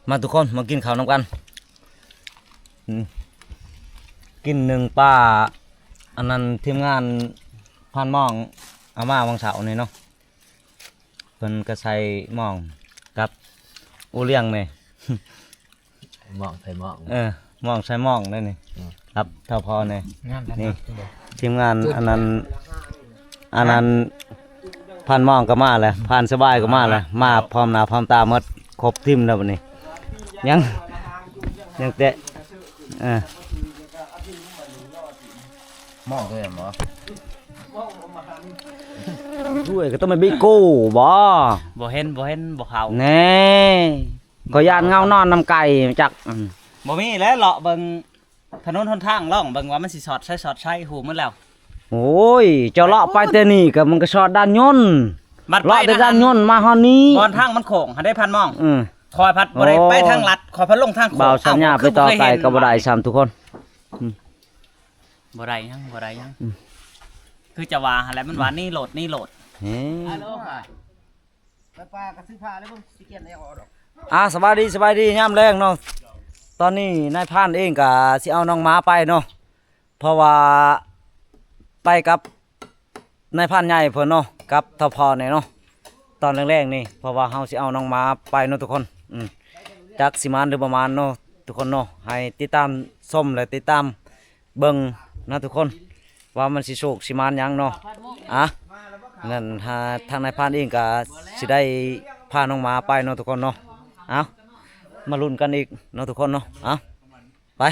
ມາທຸກຄົນ ມາກິນເຂົ້ານຳກັນ ອືມ ກິນໜຶ້ງປາ ອັນນັ້ນທີມງານພານມອງເອົາມາຫວ່າງເຊົ້ານີ້ເນາະ ເພິ່ນກໍໃສ່ມອງກັບໂອລຽງແດ່ ມອງໃສ່ມອງ ເອີ ມອງໃສ່ມອງໄດ໋ນີ້ ອືມ ກັບເຖົ້າພໍແດ່ ນີ້ທີມງານອັນນັ້ນ ອັນນັ້ນ ພານມອງກໍມາແລ້ວ ພານສະບາຍກໍມາແລ້ວ ມາພ້ອມໜ້າພ້ອມຕາໝົດ ຄົບທີມແລ້ວບັດນີ້ ຍັງ ຍັງແຕ່ ເອີ ມອງຄືກັນບໍ່? ດ້ວຍກໍຕ້ອງໄປບິໂກ້ບໍ່? ບໍ່ເຫັນ ບໍ່ເຫັນ ບໍ່ເຂົ້າ ແນ່ ກໍຢ້ານເງົານອນນຳໄກ່ຈັກ ອືມ ບໍ່ມີແຫຼະ ເລາະເບິ່ງ ຖະໜົນຫົນທາງ ລອງເບິ່ງວ່າມັນຊິສອດໃສສອດໃສ ຮູ້ໝົດແລ້ວ ໂອ້ຍ ເຈົ້າເລາະໄປແຕ່ນີ້ກໍມັນກໍສອດດ່ານຍົນ ບັດໄປ ເລາະແຕ່ດ່ານຍົນມາຮອດນີ້ ບ່ອນທາງມັນໂຄ້ງຫັ້ນເດ້ ພານມອງ ອືມ ຂ້ອຍພັດບໍ່ໄດ້ ໂອ້ ໄປທາງລັດ ຂ້ອຍພັດລົງທາງໂຄ້ງ ບ່າວສັນຍາ ເອົ້າ ໄປຕໍ່ໄກກໍບໍ່ໄດ້ຊ້ຳທຸກຄົນ ອືມ ບໍ່ໄດ້ຫຍັງ ບໍ່ໄດ້ຫຍັງ ອືມ ຄືຈະວ່າຫັ້ນແຫຼະ ມັນວ່າ ອືມ ນີ້ໂລດ ນີ້ໂລດ ເອີ ໄປປ່າກໍຊື້ຜ້າແລ້ວເບິ່ງຊິກຽນໄດ້ອອກດອກ ອ່າ ສະບາຍດີ ສະບາຍດີ ຍາມແລງເນາະ ຕອນນີ້ນາຍພານເອງກໍຊິເອົານ້ອງໝາໄປເນາະ ເພາະວ່າໄປກັບນາຍພານໃຫຍ່ເພິ່ນເນາະ ກັບທ້າວພໍ່ນີ້ເນາະ ຕອນແລງໆນີ້ ເພາະວ່າເຮົາຊິເອົານ້ອງໝາໄປເນາະທຸກຄົນ ອືມ ຈັກຊິໝານຫຼືບໍ່ໝານເນາະທຸກຄົນເນາະ ໃຫ້ຕິດຕາມຊົມ ແລະ ຕິດຕາມ ເບິ່ງນະທຸກຄົນ ວ່າມັນຊິໂຊກຊິໝານຫຍັງເນາະ ອ່ະ ນັ້ນຫາທາງນາຍພານເອງກໍຊິໄດ້ພານ້ອງໝາໄປເນາະທຸກຄົນເນາະ ເອົ້າ ມາລຸ້ນກັນອີກເນາະທຸກຄົນເນາະ ເອົ້າ ໄປ.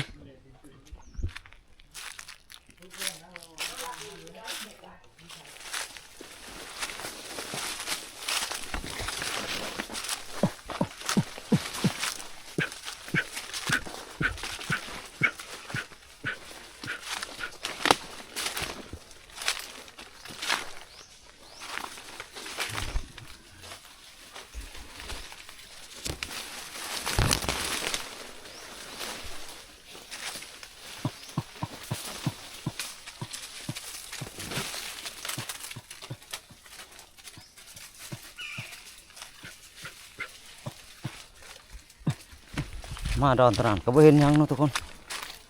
ມາດອນຕະນັ້ນກໍບໍ່ເຫັນຫຍັງເນາະທຸກຄົນ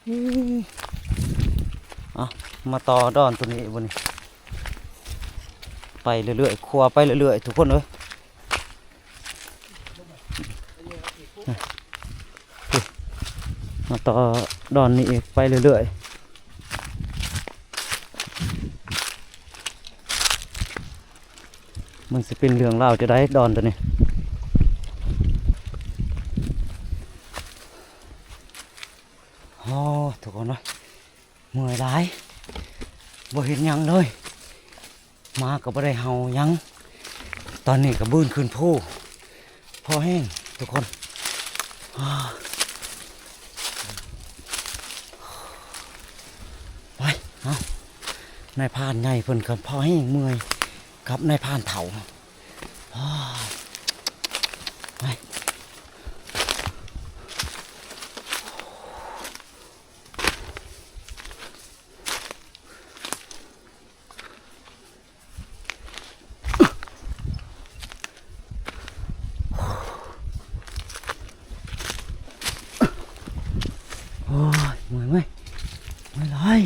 ເອີ ອ່ະ ມາຕໍ່ດອນຕົວນີ້ບັດນີ້ ໄປເລື້ອຍໆ ຄົວໄປເລື້ອຍໆ ທຸກຄົນເອີຍ ມາຕໍ່ດອນນີ້ອີກ ໄປເລື້ອຍໆ ມັນຊິເປັນເລື່ອງລາວຈັ່ງໃດດອນຕົວນີ້ ໂອ້ ທຸກຄົນເອີຍ ເມື່ອຍຫຼາຍ ບໍ່ເຫັນຫຍັງເລີຍ ໝາກໍບໍ່ໄດ້ເຫົ່າຫຍັງ ຕອນນີ້ກໍບືນຂຶ້ນພູ ພໍແຮງທຸກຄົນ ໄປ ເອົາ ນາຍພານໃຫຍ່ເພິ່ນກໍພໍແຮງເມື່ອຍ ກັບນາຍພານເຖົ້າ ໄປ. ໂອ້ຍ ເມື່ອຍເວີ້ຍ ເມື່ອຍຫຼາຍ.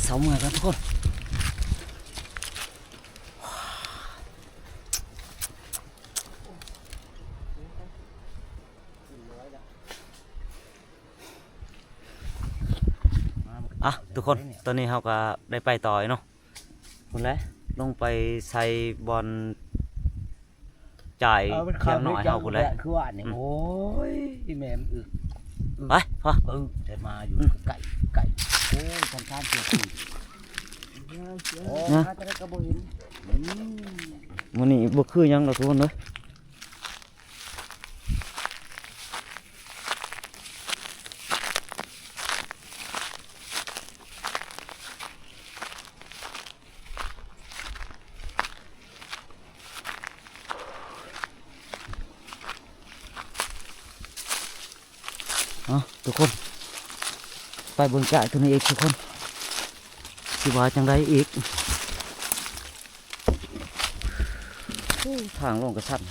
ເຊົາເມື່ອຍກ່ອນທຸກຄົນ. ອ່ະ ທຸກຄົນ ຕອນນີ້ເຮົາກໍໄດ້ໄປຕໍ່ເນາະ ພຸ້ນແຫຼະ ລົງໄປໃສ່ບ່ອນຈ່າຍ ເອີ ມັນ ຂຽງນ້ອຍເຮົາພຸ້ນແຫຼະ ຄືວ່ານີ້ ອືມ ໂອ້ຍ ແມ່ນອຶກ ໄປ ພໍ ເອີ ແຕ່ມາຢູ່ ອືມ ໃກ້ ໃກ້ ໂອ້ຍ ທາງຂ້າມເສຍທີ ໂອ້ຍ ນະ ມາແຕ່ໃດກໍບໍ່ເຫັນ ອືມ ມື້ນີ້ບໍ່ຄືຫຍັງດອກທຸກຄົນເອີຍ. ໂ ເອົາ ທຸກຄົນ ໄປເບິ່ງຈ້າຍໂຕນີ້ອີກທຸກຄົນ ຊິວ່າຈັ່ງໃດອີກ. ໂອ້ ທາງລົງກະຊັນ.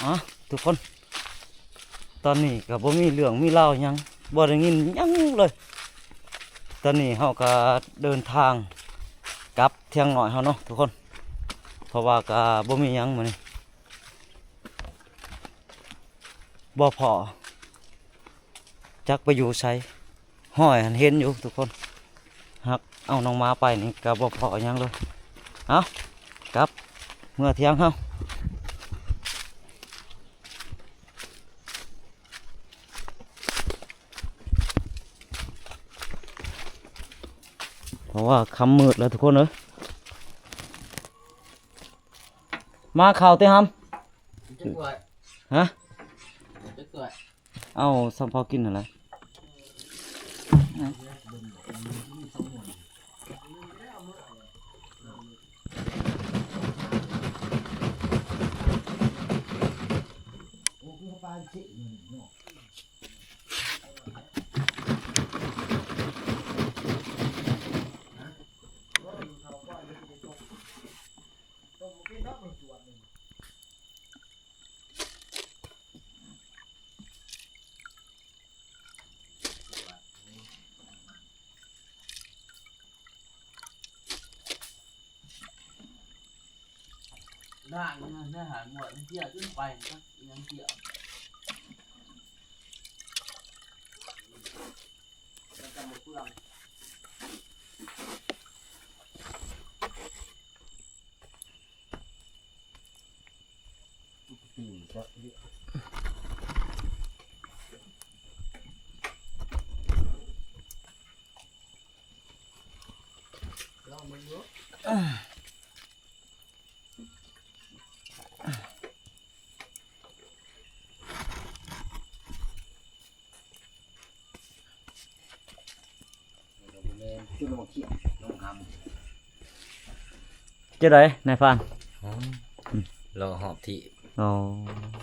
ອາ ທຸກຄົນ ຕອນນີ້ກະບໍ່ມີເລື່ອງມີລາວຫຍັງ ບໍ່ໄດ້ຍິນຫຍັງເລີຍ. ຕອນນີ້ເຮົາກະເດີນທາງກັບທຽງນ້ອຍເຮົາເນາະທຸກຄົນ ເພາະວ່າກະບໍ່ມີຫຍັງມື້ນີ້ ບໍ່ພໍ້ ຈັກໄປຢູ່ໃສ. ຫ້ອຍຫັ້ນເຫັນຢູ່ທຸກຄົນ ຫາກເອົານ້ອງໝາໄປນີ້ກະບໍ່ພໍ້ຫຍັງເລີຍ. ເອົາ ກັບເມືອທຽງເຮົາ ເພາະວ່າຄ່ຳມືດແລ້ວທຸກຄົນເອີຍ. ມາເຂົ້າຕິຫຳ ຈັກຖ້ວຍ ຮະ ຈັກຖ້ວຍ ເອົາສ່ຳພໍກິນຫັ້ນແຫຼະ. ດ້ານເນາະ ໃນຫາດໝວດມັນທ່ຽວຈົນໄປຈັກອີຫຍັງທ່ຽວ ມັນຈະບໍ່ເປືອງ. ຈັ່ງໃດນາຍພານ? ອໍ ອືມ ລໍຮອບທີ່ ອໍ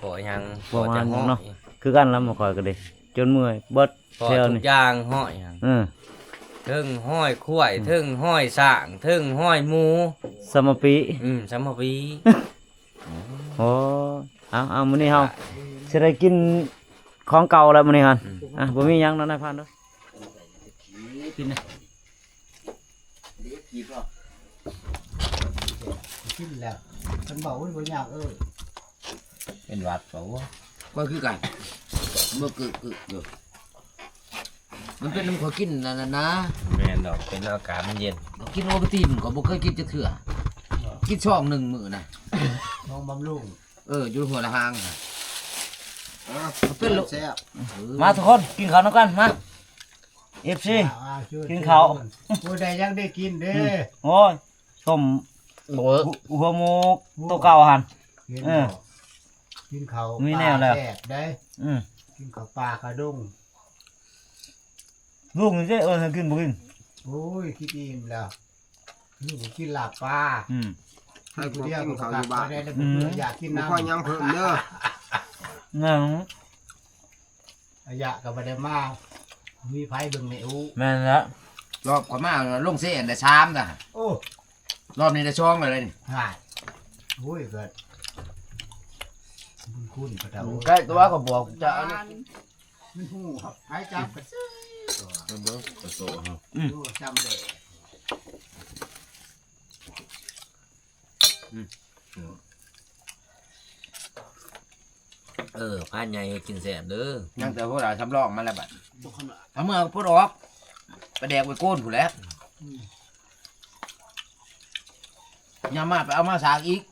ຂໍຫຍັງ ຂໍຫຍັງເນາະ ຂໍຈະຮ້ອຍ ຄືກັນລະໝູ່ຂ້ອຍກະດີ ຈົນເມື່ອຍເບິດ ຂໍທຸກຢ່າງຮ້ອຍຫຍັງ ເອີ ເທິງຮ້ອຍຄວາຍ ເທິງຮ້ອຍຊ້າງ ເທິງຮ້ອຍໝູ ສຳມະປີ ອືມ ສຳມະປີ. ໂອ້ ເອົາໆ ມື້ນີ້ເຮົາຊິໄດ້ກິນຂອງເກົ່າແລ້ວມື້ນີ້ຫັ້ນ ອືມ ອ່ະ ບໍ່ມີຫຍັງເນາະນາຍພານເນາະ ກິນນະ ກິນແລ້ວ ຄັນເວົ້າ ໂອ້ຍ ບໍ່ຍາກ ເອີ ເປັນຫວັດເຂົາ ຂ້ອຍຄືກັນ ເມື່ອກຶກໆຢູ່ ມັນເປັນນຳຂ້ອຍກິນອັນນັ້ນນະ ແມ່ນດອກ ເປັນອາກາດມັນເຢັນ ກິນໂອວັນຕິນ ຂ້ອຍບໍ່ເຄີຍກິນຈັກເທື່ອ ກິນຊອງໜຶ່ງມື້ນະ ຊອງບຳລຸງ ເອີ ຢູ່ຫົວລະຫາງນະ ເປັນໂລ ແຊບ ເອີ ມາທຸກຄົນ ກິນເຂົ້ານຳກັນ ມາ ເອັຟຊີ ອ່າ ອ່າ ເຊີນ ກິນເຂົ້າ ເຊີນ ຜູ້ໃດຢາກໄດ້ກິນເດ້ ອືມ ໂອ້ຍ ຕົ້ມ ໂອ້ຍ ຫົວໝູ ໂຕເກົ່າຫັ້ນ ເຫັນ ເອີ ບໍ່ ກິນເຂົ້າ ມີແນວແລ້ວ ແຊບໄດ໋ ອືມ ກິນເຂົ້າປ່າເຂົ້າດົງ ລຸງນີ້ເດ້ ເອີ້ນໃຫ້ກິນບໍ່ກິນ ໂອ້ຍ ກິນອີ່ມແລ້ວ ລູກກິນລາບປາ ອືມ ໃຫ້ຜູ້ດຽວກິນເຂົ້າຢູ່ບ້ານ ອືມ ຢາກກິນ ບໍ່ຄ່ອຍຫຍັງເພີ່ມເດີ ຫຍັງ ອາຍະກະບໍ່ໄດ້ມາ ມີໃຜເບິ່ງແມ່ອູ ແມ່ນແລ້ວ ລອບຂ້ອຍມາລົງເຊໄດ້ສາມລະ ໂອ້ ລອບນີ້ໄດ້ສອງແລ້ວເດ້ນີ້ ຫາຍ ໂອ້ຍ ກະບຸນຄຸນພະເຈົ້າ ໃກ້ຕົວເຂົາບອກຈະເອົາ ມັນຮູ້ໃຜຈັບກະຊື້ ເບິ່ງກະໂຕເຮົາ ອືມ ໂອ້ ຈຳໄດ້ ອືມ ເອີ ພານໃຫຍ່ເຮັດກິນແຊບເດີ ຍັງແຕ່ຜູ້ຫຼາຍສຳລອງມາແລ້ວບັດ ເອົາເມືອປົດອອກ ໄປແດກໄວ້ໂກນພຸ້ນແຫຼະ ອືມ ຍາມມາໄປເອົາມາສາກອີກ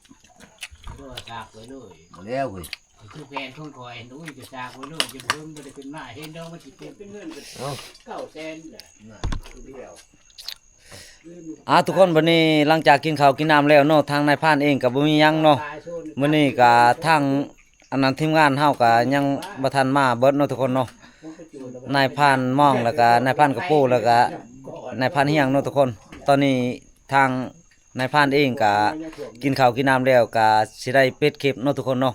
ບໍ່ສາກໄວ້ເລີຍ ບໍ່ແລ້ວເວີຍ ຄືແຜນຂອງຂ້ອຍ ໂອ້ຍ ຈະສາກໄວ້ເລີຍ ຈະເບິ່ງບໍ່ໄດ້ຂຶ້ນມາ ເຫັນດອກມັນຊິເປັນ ເປັນເງິນ ເອົ້າ ເກົ້າແສນແຫຼະ ນະ ຜູ້ດຽວ ອ່າ ທຸກຄົນ ບັດນີ້ຫຼັງຈາກກິນເຂົ້າກິນນ້ຳແລ້ວເນາະ ທາງນາຍພານເອງກະບໍ່ມີຫຍັງເນາະ ມື້ນີ້ກະທາງ ອັນນັ້ນທີມງານເຮົາກະຍັງບໍ່ທັນມາເບິດເນາະທຸກຄົນເນາະ ນາຍພານມອງ ແລ້ວກະນາຍພານກະປູ ແລ້ວກະນາຍພານຮຽງເນາະທຸກຄົນ. ຕອນນີ້ທາງນາຍພານເອງກະກິນເຂົ້າກິນນ້ຳແລ້ວ ກະຊິໄດ້ປິດຄລິບເນາະທຸກຄົນເນາະ.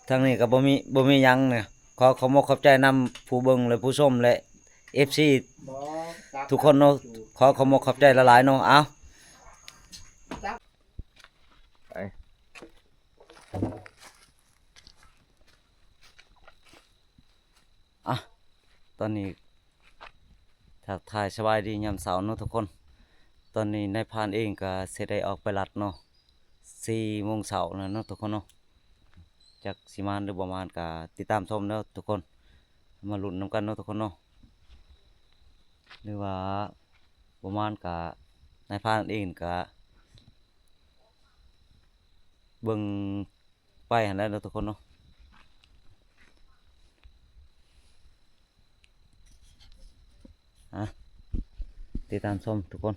ທາງນີ້ກະບໍ່ມີ ບໍ່ມີຫຍັງເນາະ. ຂໍຂອບມົກຂອບໃຈນຳຜູ້ເບິ່ງ ແລະ ຜູ້ຊົມ ແລະ ເອັຟຊີ ທຸກຄົນເນາະ. ຂໍຂອບມົກຂອບໃຈຫຼາຍໆເນາະ. ເອົາ ໄປ ອ່ະ ຕອນນີ້ທັກທາຍສະບາຍດີຍາມເຊົ້າເນາະທຸກຄົນ. ຕອນນີ້ນາຍພານເອງກະຊິໄດ້ອອກໄປລັດເນາະ ສີ່ໂມງເຊົ້າແລ້ວເນາະທຸກຄົນເນາະ. ຈັກຊິມານຫຼືບໍ່ມານກະຕິດຕາມຊົມເດີທຸກຄົນ. ມາລຸ້ນນຳກັນເນາະທຸກຄົນເນາະ. ຫຼືວ່າບໍ່ມານກະນາຍພານເອງກະເບິ່ງໄປຫັ້ນແຫຼະເນາະທຸກຄົນເນາະ. ອ່ະ ຕິດຕາມຊົມທຸກຄົນ.